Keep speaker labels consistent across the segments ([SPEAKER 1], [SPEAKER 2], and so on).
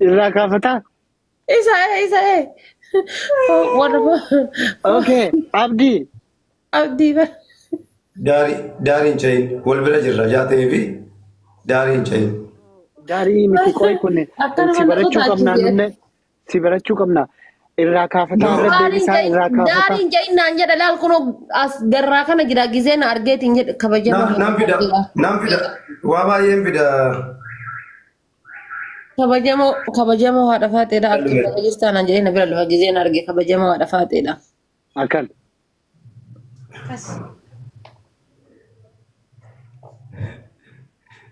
[SPEAKER 1] Irraa kaafataa?
[SPEAKER 2] Isa isa warra
[SPEAKER 1] Okay, Abdii.
[SPEAKER 2] Abdii bara.
[SPEAKER 3] Daarii daariin chayin wal bira jirra jaatee fi daariin chayin.
[SPEAKER 1] Daarii miti qoy kun
[SPEAKER 2] Akkanuma
[SPEAKER 1] si barachuu
[SPEAKER 2] nama
[SPEAKER 1] qabnaa
[SPEAKER 2] sodaachise.
[SPEAKER 1] nullee si barachuu qabnaa. Irraa kaafataa irra deebisaa irraa kaafataa.
[SPEAKER 2] Daariin ja'iin naan jedha laal kunoo as garraa kana jira gizee na argeetiin jedhe kabajamoo.
[SPEAKER 3] Nan fida nan fida waa baay'een fida.
[SPEAKER 2] Kabajamoo kabajamoo haadha faateedha akka jirtaa naan jedhee na bira lafa gizee na arge kabajamoo haadha faateedha.
[SPEAKER 1] Akkan.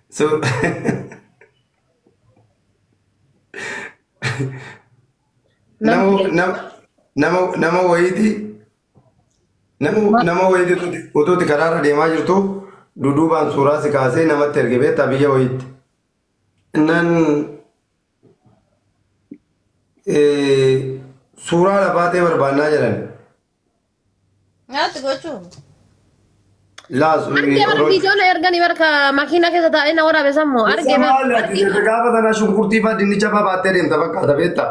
[SPEAKER 3] So nama wayiiti nama wayiiti utuuti karaarra deemaa jirtu duduubaan suuraa si kaasee namatti erge beektaa biyya wayiitti. Nan suuraa lafaatee barbaannaa jedhan.
[SPEAKER 4] Nyaatti gochuu.
[SPEAKER 3] Laas
[SPEAKER 2] Argee bara viidiyoo na erganii barka makiina keessa taa'ee na waraabe sammoo argee bara.
[SPEAKER 3] Gaafa sana shunkurtii fa'aa dinnicha fa'aa baattee deemta fakkaata beektaa.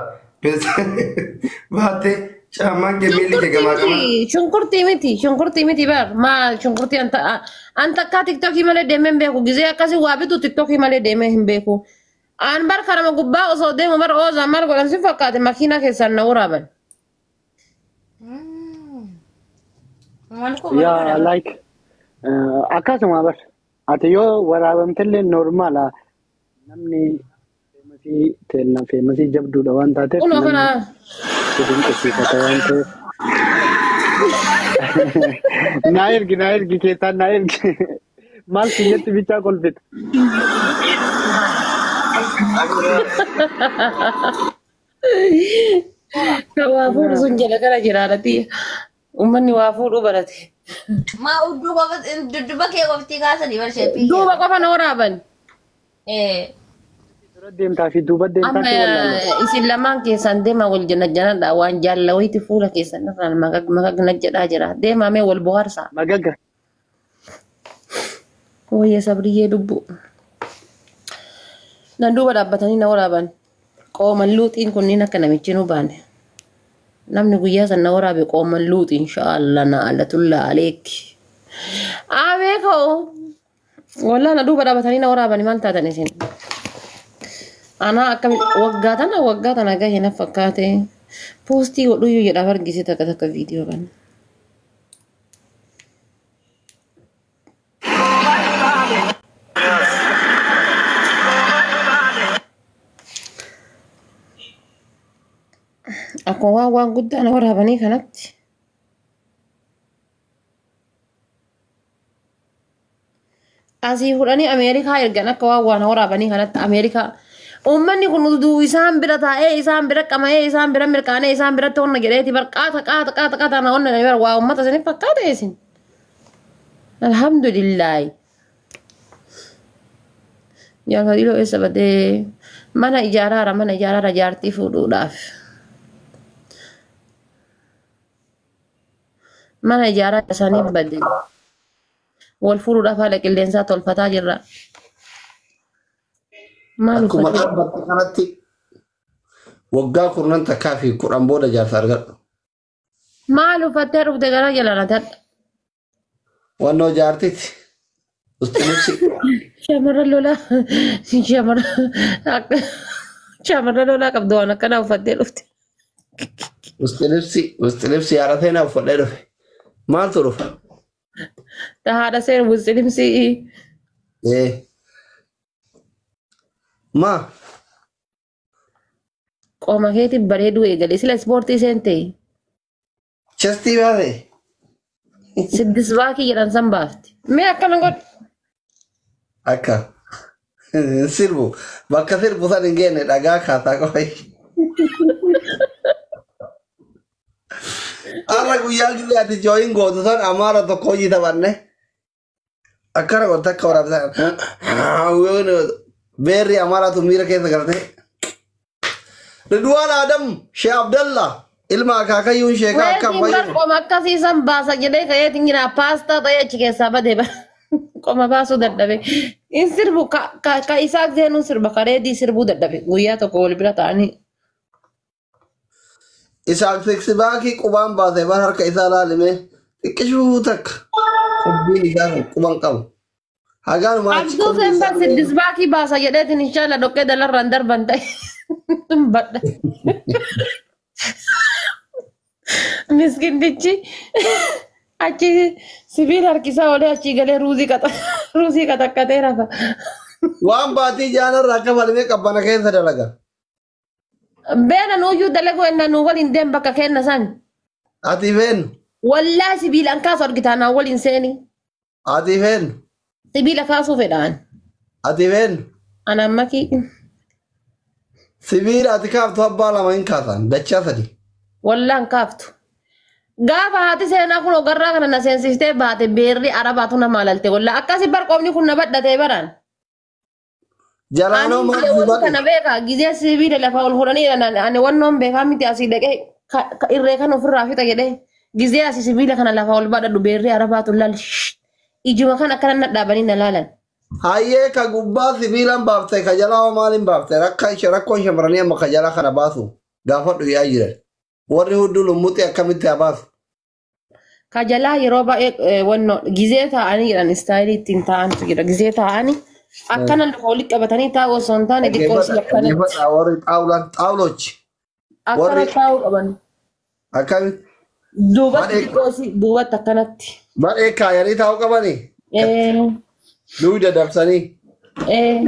[SPEAKER 3] Baattee caammaan kee miilli kee gamaa gamaa.
[SPEAKER 2] Shunkurtii miti shunkurtii miti bar maal shunkurtii an takkaa tiktookii malee deemee hin beeku gizee akkasii waa bitu tiktookii malee deemee hin beeku. An bar karama gubbaa osoo deemu bar oozaan maal godhan si fakkaate makiina keessaan na waraaban.
[SPEAKER 4] Maal koo
[SPEAKER 1] Yaa like akkasuma bar ati yoo waraabamtellee normaala namni feemasii teenna feemasii jabduudha waan taateef
[SPEAKER 2] Kunoo
[SPEAKER 1] namni
[SPEAKER 2] kana
[SPEAKER 1] si dinqisiifata waan ta'eef. Naa ergi naa ergi keessaan naa ergi maal kiyyatti bichaa kolfita.
[SPEAKER 2] Waa fuudhu sun jala kana jiraadhati. Uummanni waa fuudhuu barate.
[SPEAKER 4] Maa udduu qofa dudduba kee qofti kaasanii bar sheeppii.
[SPEAKER 2] Duuba qofa na waraaban.
[SPEAKER 4] Eh.
[SPEAKER 1] Dura deemtaa fi duuba deemtaa
[SPEAKER 2] Amma
[SPEAKER 1] si wallaala.
[SPEAKER 2] isin lamaan keessan deemaa wal janajjanadha waan jaalla wayiiti fuula keessan irraan magag magag na jedhaa jira. Deemaa mee wal bohaarsaa.
[SPEAKER 1] Magaga.
[SPEAKER 2] Wayya sabriyyee dubbu. Nan duuba dhaabbatanii na waraaban. Qooman luuxiin kunniin akka namichi nu baane. Namni guyyaa san na waraabe qooman luuxi inshaallah na alatulla aleek. Abee koo. Walaa na duuba dhaabbatanii na waraabani maal taatan isin? Anaa akkami waggaa tana gahe na fakkaate. Poostii godhuyyuu jedhaaf argise takka takka viidiyoo kana. Akkuma waan waan guddaa na waraabanii kanatti. Asii fudhanii Ameerikaa ergan akka waan waan waraabanii kanatti Ameerikaa. Uummanni kun uduu isaan bira taa'ee isaan bira qama'ee isaan bira mirqaanee isaan biratti onna jedheeti bar qaata qaata qaata qaata na onna bar waa uummata isinif fakkaata isin. Alhamdulillaahi. Jaalfadhiiloo eessa badee mana ijaaraara mana ijaaraara jaartii fuudhuudhaaf. Mana ijaaraa isaanii badee wal fuudhuudhaaf haala qilleensaa tolfataa jirra. Maal
[SPEAKER 5] Akkuma
[SPEAKER 2] uffatee?
[SPEAKER 5] dhaabbatte kanatti waggaa 10 takkaa fi 10 booda jaarsa argadhu.
[SPEAKER 2] Maal uffattee dhufte gara jala na tadha.
[SPEAKER 5] Wannoo jaartiiti. Usxilibsi.
[SPEAKER 2] Shamarran lolaa shamarran akka shamarran lolaa qabdu waan akkanaa uffattee dhufte.
[SPEAKER 5] Usxilibsi. Usxilibsi haaratee na uffadhee dhufe. Maaltu dhufa?
[SPEAKER 2] Ta haadha seen wustilimsii.
[SPEAKER 5] Ee. Maa?
[SPEAKER 2] Qooma keetiin bareeduu eegale. Sila ispoortii seente.
[SPEAKER 5] Chestii baate?
[SPEAKER 2] Siddis baakii jedhan san baafti. Mee akkana godhu.
[SPEAKER 5] Akka. Sirbu. Bakka sirbu san hin geenne dhagaa kaasaa qofa. Har'a guyyaa gisee ati jooyin gootu san amaara tokko hojii taphanne. Akkana gootu akka waraabsaa. Beerri amaaraatu miira keessa galtee. Ridwaan Adam Shee Abdallah ilma akaakayyuun sheekaa akkam
[SPEAKER 2] Weetiin bar
[SPEAKER 5] fayyadu.
[SPEAKER 2] qooma akkasii san baasa jedhee ka'eetiin jira paastaa ta'ee achi keessaa badee bara. Qoma baasuu dadhabe. In sirbu ka isaa seenuu sirba kareedii sirbuu dadhabe. Guyyaa tokko wal bira ta'anii.
[SPEAKER 5] Isaak siksibaakii qubaan baasee bar harka isaa laalime xiqqishuu takka qubbiin isaa kun quban qabu. Hagaan maachi
[SPEAKER 2] Abduu
[SPEAKER 5] qubni isaa
[SPEAKER 2] seen siddis baakii baasa jedheetiin inshaalla dhoqqee dalarraan darban ta'e. Badha. Miskintichi achi sibiila harkisaa olee achii galee ruuzii qaxaqqatee rafa.
[SPEAKER 5] Waan baatii jaanarraa kafalimee qabbana keessa dalaga.
[SPEAKER 2] Beena nuuyyuu dalaguu ennaa nuu waliin deem bakka kenna san.
[SPEAKER 5] Ati feenu.
[SPEAKER 2] Wallaa sibiilaan kaasu argitaa naa waliin seeni.
[SPEAKER 5] Ati feenu.
[SPEAKER 2] Sibiila kaasuu fedhaan.
[SPEAKER 5] Ati feenu.
[SPEAKER 2] Anaan makii.
[SPEAKER 5] Sibiila ati kaaftu abbaa lama hin kaasan dachaa sadi.
[SPEAKER 2] Wallaan kaaftu. Gaafa haati seenaa kun ogarraa kana na seensiftee baate beerri arabaatu nama alalte wallaa akkasi barqoomni kun na badhatee baraan.
[SPEAKER 5] Jalaanoo
[SPEAKER 2] Ani
[SPEAKER 5] maal si
[SPEAKER 2] waan kana
[SPEAKER 5] badhe?
[SPEAKER 2] beekaa gizee sibiila lafa ol fuudhanii ani wannoon beekaa miti asii dhaqee irree kan ofirraa fixa jedhee gizee asii sibiila kana lafa ol badhadhu beerri arabaatu laal ijuma kan akkana na dhaabanii na laalan.
[SPEAKER 5] Hayyee ka gubbaa sibiilaan baafte ka jalaa hoo maaliin baafte rakka rakkoon shamarranii amma ka jalaa kana baasu gaafadhu yaa jiran. Warri hudduu lummuxii akkamitti haa baasu?
[SPEAKER 2] Ka jalaa yeroo baay'ee wannoo gizee taa'anii jedhan istaayilii ittiin taa'antu jira gizee taa'anii akkana lafa walitti qabatanii taa'u osoo hin taane xiqqoo si akkanatti
[SPEAKER 5] Dhaggeeffadhaa warri xaawulaan xaawulochi
[SPEAKER 2] akkana
[SPEAKER 5] warri
[SPEAKER 2] taa'uu qaban.
[SPEAKER 5] akkamitti
[SPEAKER 2] Duubatti
[SPEAKER 5] badhee
[SPEAKER 2] xiqqoo si duubatti akkanatti.
[SPEAKER 5] badhee kaayanii taa'uu qabanii
[SPEAKER 2] Eh,
[SPEAKER 5] duuda dabsanii.
[SPEAKER 2] eh.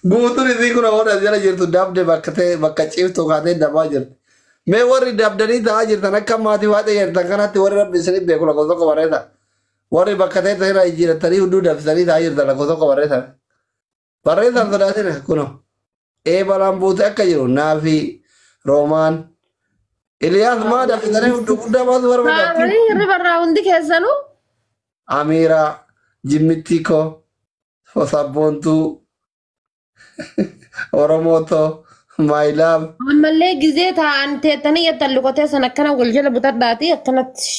[SPEAKER 5] Guutuun isii kun warra as jala jirtu dabde bakka ta'e bakka ciiftu kaatee dabaa jirti. Mee warri dabdanii taa'aa jirtan akka maatii waaxee jirtan kanatti warri rabbi isiniif beeku lakkoofsa tokko barreessa. Warri bakka ta'e ta'e irraa jijjiiratanii hunduu dabsanii taa'aa jirtan lakkoofsa tokko barreessa. Barreessaan sodaatina kuno. Ee balaan buute akka jiru naafi Roomaan. Iliyaas maa dabsitanii hunduu guddaa baasu barbaadatti.
[SPEAKER 2] Taa'anii hirriba irraa hundi keessanuu
[SPEAKER 5] Amiiraa Jimmittii koo Sabboontuu Oromootoo My love.
[SPEAKER 2] Ammallee gizee taa'an teettanii jettan lukatee san akkana wal jala butadhaati akkanatti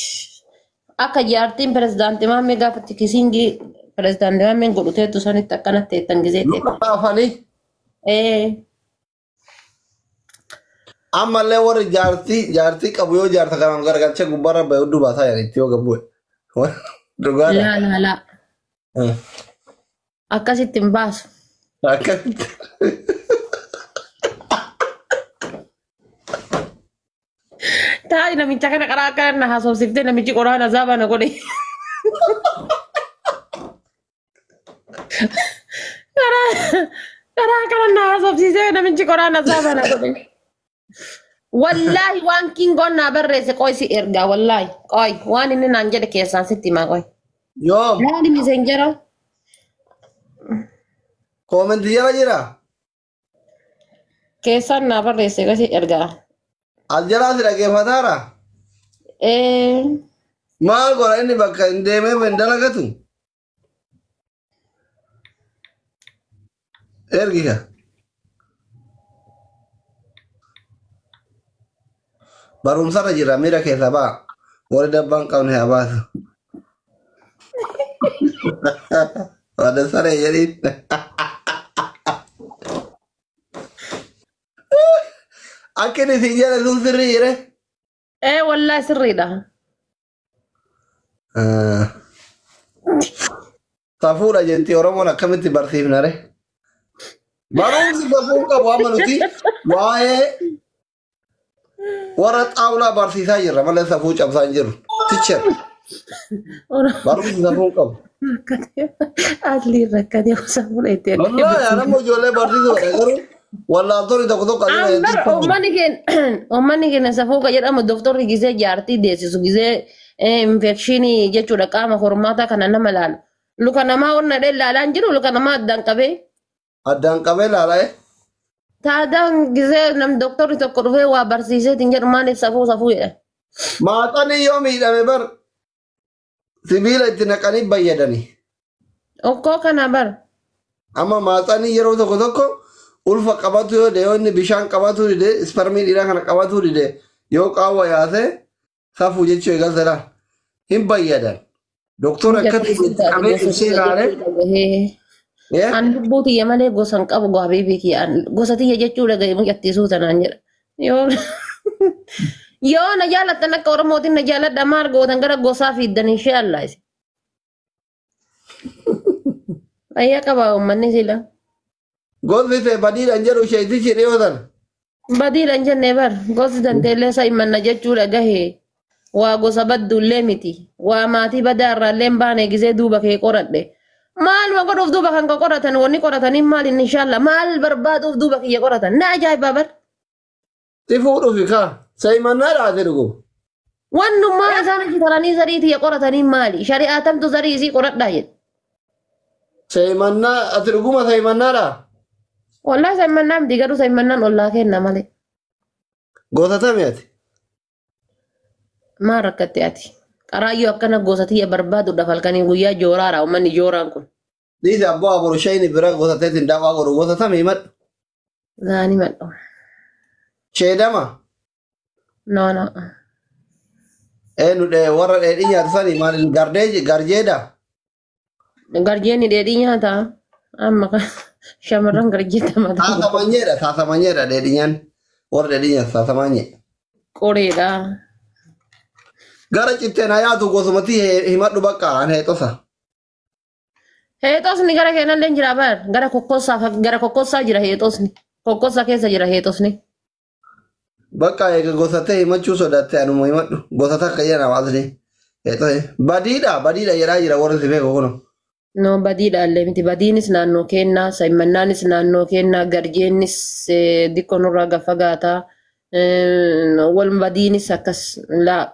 [SPEAKER 2] akka jaartiin pirezidaantii Maammee gaafatti kisiingii pirezidaantii Maammeen godhu teettu sanitti akkanatti teettan gizee teettan.
[SPEAKER 5] Luka afanii.
[SPEAKER 2] Ee
[SPEAKER 5] Ammallee warri jaartii qabu yoo jaarta kanaan garagalchee gubbaarra bahe hudduu baasaa jedhanitti yoo gabbu'e. Dhugaadha.
[SPEAKER 2] Laa laa laa akkasitti hin baasu.
[SPEAKER 5] Akkamitti.
[SPEAKER 2] Taa'i namicha kana karaa akkana na haasofsiiftee namichi qoraan azaabaa na godhe. Karaa kana na haasofsiisee namichi qoraan azaabaa na godhe. Wallaahi waan kingoon naa barreesse qoy si ergaa wallaahi qoy waan inni naan jedhe keessaan sitti himaa qoy.
[SPEAKER 5] Yoom
[SPEAKER 2] Laali miseenjera
[SPEAKER 5] koomentii jala jira.
[SPEAKER 2] keessaan naa barreesse qoy si ergaa.
[SPEAKER 5] As jalaa si dhaggeeffataara.
[SPEAKER 2] Ee
[SPEAKER 5] Maal godha inni bakka hin deemee hin dalagatu? Ergi ka. Barumsarra jira miira keessa ba'a. Warri dabbaan qabne haa baasu. Warri saree jedhiin. Akka inni siin jedhe sun sirrii jire.
[SPEAKER 2] Ee wallaahi sirriidha.
[SPEAKER 5] Safuudha jetti Oromoon akkamitti barsiifna re? Barumsi safuu qabu amma nuti waa'ee warra xaawulaa barsiisaa jirra malee safuu cabsaa hin jirru. Teacher barumsi safuu qabu.
[SPEAKER 2] Asliin rakkatee safuudha itti
[SPEAKER 5] Wallaahi nama ijoollee barsiisuudha garuu wallaaltonni tokko tokko asirra
[SPEAKER 2] Ambar
[SPEAKER 5] jechuun
[SPEAKER 2] uummanni keenya safuu kan jedhamu doktorri gizee jaartii deessisu gizee infekshinii jechuudha qaama hormaataa kana nama laalu. Luka namaa onna dhee laalaa hin jiru luka namaa addaan qabee.
[SPEAKER 5] Addaan qabee laala'e.
[SPEAKER 2] Taadaan gizee nam doktorri tokko dhufee waa barsiiseetiin jedhu maaliif safuu safuu jedha.
[SPEAKER 5] Maaxanii yoo miidhame bar sibiila itti naqanii fayyadani.
[SPEAKER 2] Okkoo kana bar.
[SPEAKER 5] Amma maaxanii yeroo tokko tokko ulfa qabatu yoo dide yoo inni bishaan qabatu dide isparmii dhiiraa kana qabatu dide yoo qaawwa yaase safuu jechuu eegaltedha. Hin fayyadan. Doktora akkatti itti qabee ibsee ilaalee.
[SPEAKER 2] An lubbuu tiyya malee gosa hin qabu habiibii kiyya. Gosa tiyya jechuu dhagaye mucattiisuu tanaan jedha. Yoo na jaalattan akka Oromootiin na jaaladha maal gootan gara gosaa fiiddan inshaallah. Ayyaa qaba uummanni sila.
[SPEAKER 5] Gosti ta'e badiidhaan jedhu isheetichi dhiyootan.
[SPEAKER 2] Badiidhaan jennee bar gosti danteellee isa himanna jechuudha gahee. Waa gosa badduullee miti. Waa maatii badaa irraallee hin baane gisee duuba kee qoradhe. Maaluma godhuuf duuba kan koo qoratan wanni qoratanii maal inni inshaalla maal barbaaduuf duuba kiyya qoratan na ajaa'iba bar.
[SPEAKER 5] Si fuudhuufi kaa saayimannaa dhaate dhugu.
[SPEAKER 2] Wannummaa isaan achi taranii zarii tiyya qoratanii maali? Shari'aa tamtu zarii isii qoradhaa jedhe.
[SPEAKER 5] Saayimannaa ati dhuguma saayimannaadhaa?
[SPEAKER 2] Wallaahi saayimannaa miti garuu saayimannaan ollaa kenna malee.
[SPEAKER 5] Gosa tami ati?
[SPEAKER 2] Maal rakkatte ati? Qaraayyoo akkana gosa tiyya barbaaduudhaaf halkanii guyyaa jooraadha uummanni jooraan kun.
[SPEAKER 5] Dhiisi abbaa aboru shayni bira gosa teetiin daawwaa godhu gosa tami himadhu.
[SPEAKER 2] Naani madhu.
[SPEAKER 5] Sheedama?
[SPEAKER 2] No no.
[SPEAKER 5] Eenyu warra dheedhii nyaatu sani maal gardee garjeedha?
[SPEAKER 2] Garjeenni dheedhii nyaata. Amma shamarran garjeetta mataa.
[SPEAKER 5] Saasamanyeedha saasamanyeedha dheedhii nyaanni warra dheedhii nyaatu saasamanyee.
[SPEAKER 2] Qoreedha.
[SPEAKER 5] Gara citteen hayaatu gosumatti himadhu bakka an heexosa.
[SPEAKER 2] Heexosni gara keenyallee jira bar gara kokkossaa jira heexosni kokkossaa keessa jira heexosni.
[SPEAKER 5] Bakka eega gosatee himachuu sodaatte anuma himadhu gosa takka jedha hawaasni. Badiidha badiidha jedhaa jira warri si beeku kun.
[SPEAKER 2] No badiidha illee miti badiinis naannoo kennaa saayimannaanis naannoo kennaa garjeennis diqqoo nurraa gaffagaataa wal badiinis akkas laa.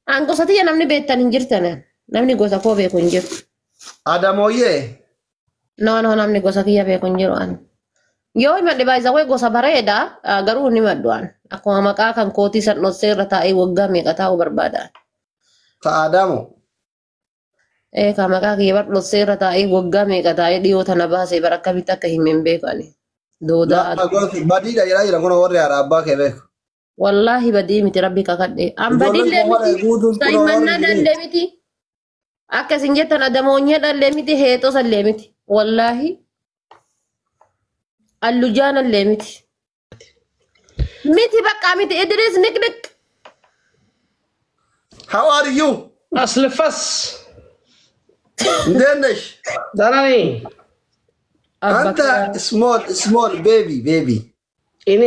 [SPEAKER 2] An gosa tiyya namni beektan hin jirtan namni gosa koo beeku hin jiru.
[SPEAKER 5] Adamooyyee.
[SPEAKER 2] No no namni gosa kiyya beeku hin jiru an. Yoo himadhe baay'isawee gosa bareeda garuu hin himadhu an. Akkuma maqaa kan kootii san dhossee irra taa'ee waggaa meeqa taa'uu barbaada.
[SPEAKER 5] Ta'a Adamoo.
[SPEAKER 2] Ee ka maqaa kiyya bar dhossee irra taa'ee waggaa meeqa taa'ee dhiyoo tana baasee bara akkamitti akka himeen beeku ani. Doodaa.
[SPEAKER 5] Badiidha jedhaa jira kun warri haadha abbaa kee beeku.
[SPEAKER 2] Wallaahi badii miti rabbi kakadhe. An badillee miti saayimannaa dhallee miti. Akka isin jettan adamoonyee dhallee miti heexosallee miti. Wallaahi allujaanallee miti. Miti bakka miti Idris niqniq.
[SPEAKER 5] How are you?
[SPEAKER 6] Aslifas.
[SPEAKER 5] እንዴት ነሽ?
[SPEAKER 6] ደህና ነኝ።
[SPEAKER 5] አንተ small small baby baby
[SPEAKER 6] እኔ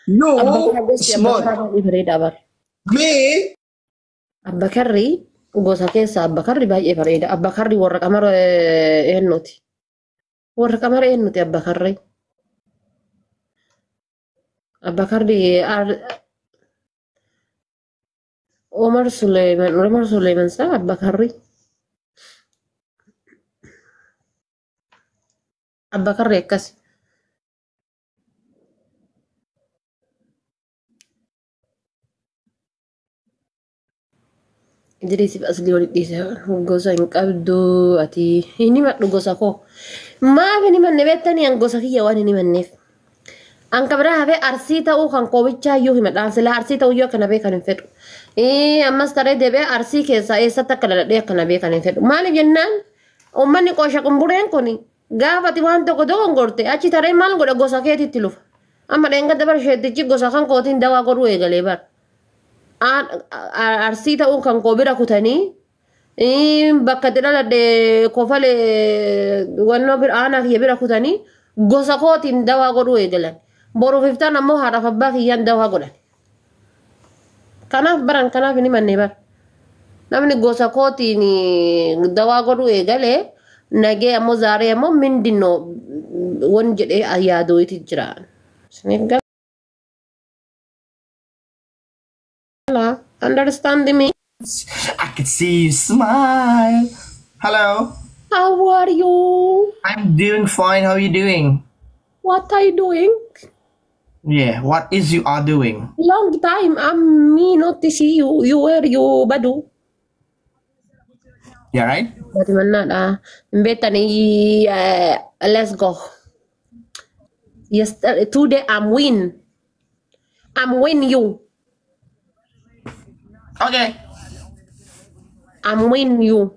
[SPEAKER 5] You small. Me.
[SPEAKER 2] Abbakarri gosa keessa abbakarri baay'ee bareeda. Abbakarri warra qamara eenyuti? Warra qamara eenyuti abbakarri? Abbakarri Omar Suleiman, Omar Suleiman sa abbakarri. Abbakarri akkas. Idrisiif aslii walitti dhiise gosa hin qabdu ati hin himadhu gosa koo. Maaf hin himanne beektanii an gosa kiyya waan hin himanneef. An ka biraa hafee arsii ta'uu kan koobichaa iyyuu himadha. An silaa arsii ta'uu iyyuu akkana beekan hin fedhu. Ammas taree deebi'ee arsii keessaa eessatti akka dhaladhee akkana beekan hin fedhu. Maaliif jennaan uummanni qoosha qumbureen kun gaafati waan tokko dogongorte achi taree maal godha gosa keetitti lufa. Amma dheengadda bara isheettichi gosa kan kootiin dawaa godhuu eegalee bara. Arsii ta'uun kan koo bira kutanii bakka itti dhaladhe kofalee wannoo bira aanaa kiyya bira kutanii gosa kootiin dawaa godhuu eegalan. Boruuf iftaan ammoo haadhaaf abbaa kiyyaan dawaa godhan. Kanaaf baran kanaaf hin himanne bara. Namni gosa kootiin dawaa godhuu eegalee nagee ammoo zaaree ammoo mindinoo wan jedhee yaaduuti jira. Isiniif gala. Understand me?
[SPEAKER 7] I could see you smile. Hello.
[SPEAKER 2] How are you?
[SPEAKER 7] I'm doing fine. How are you doing?
[SPEAKER 2] What are you doing?
[SPEAKER 7] Yeah, what is you are doing?
[SPEAKER 2] Long time. I'm me not to see you. You were you badu.
[SPEAKER 7] Yeah, right?
[SPEAKER 2] Let's go. Yes, today I'm win. I'm win you.
[SPEAKER 7] Okay.
[SPEAKER 2] I'm win you.